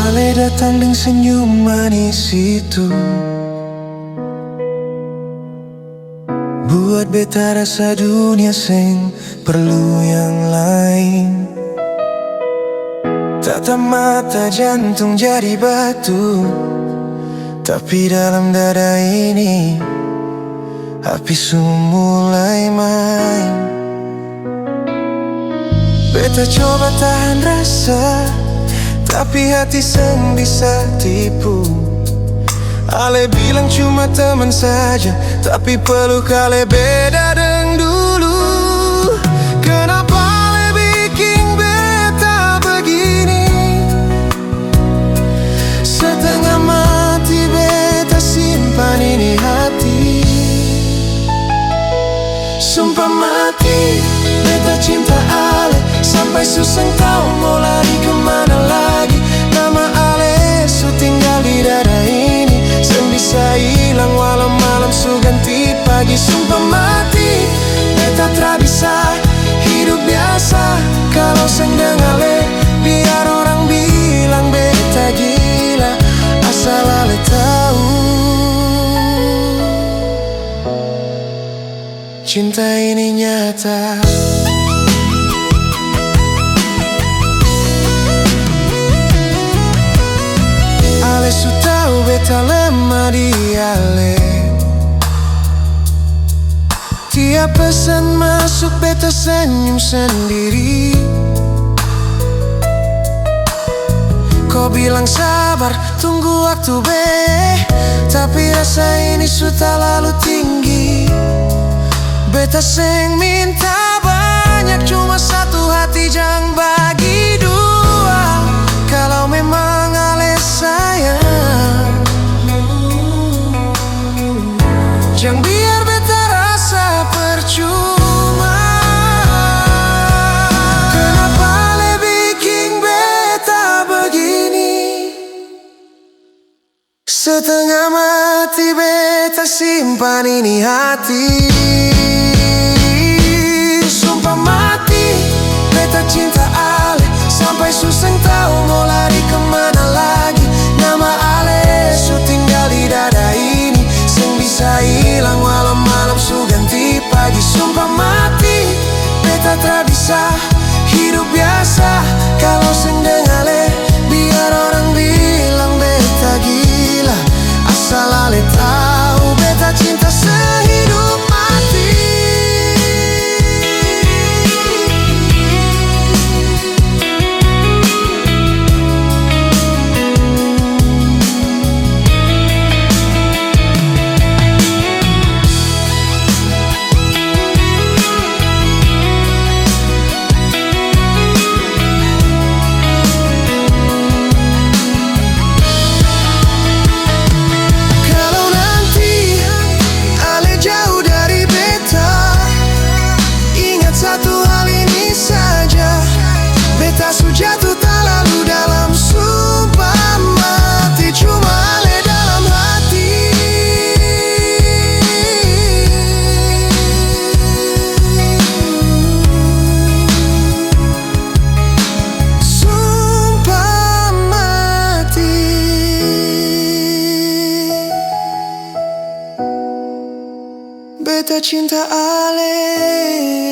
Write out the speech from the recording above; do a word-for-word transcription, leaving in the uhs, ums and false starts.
Ale datang deng senyum manis itu, buat beta rasa dunia seng perlu yang lain. Tatap mata, jantung jadi batu, tapi dalam dada ini api su mulai main. Beta coba tahan rasa, tapi hati seng bisa tipu. Ale bilang cuma teman saja, tapi peluk ale beda deng dulu. Kenapa ale biking beta begini? Setengah mati beta simpan ini hati. Sumpah mati, beta cinta ale sampai su seng tau mo lari kemana lagi. Nama ale su tinggal di dada ini, seng bisa ilang walau malam su ganti pagi. Sumpah mati, beta tra bisa hidup biasa kalau seng deng ale. Biar orang bilang beta gila, asal ale tau cinta ini nyata. Ale su tau beta lemah di ale. Tiap pesan masuk beta senyum sendiri. Ko bilang sabar, tunggu waktu be, tapi rasa ini su talalu tinggi. Beta seng minta banyak, cuma satu hati jang bagi dua. Kalau memang ale sayang, jang biar beta rasa percuma. Kenapa ale biking beta begini? Setengah mati beta simpan ini hati. Sumpah mati, beta cinta ale sampai su seng tau mo lari kemana lagi. Nama ale su tinggal di dada ini, seng bisa ilang walau malam su ganti pagi. Sumpah mati, beta tra bisa hidup biasa kalau seng deng ale. Biar orang bilang beta gila, asal ale tau beta cinta sehidup mati. Kalau nanti ale jauh dari beta, ingat satu hal ini saja, beta su jatuh talalu dalam, sumpah mati cuma ale dalam hati. Sumpah mati, beta cinta ale.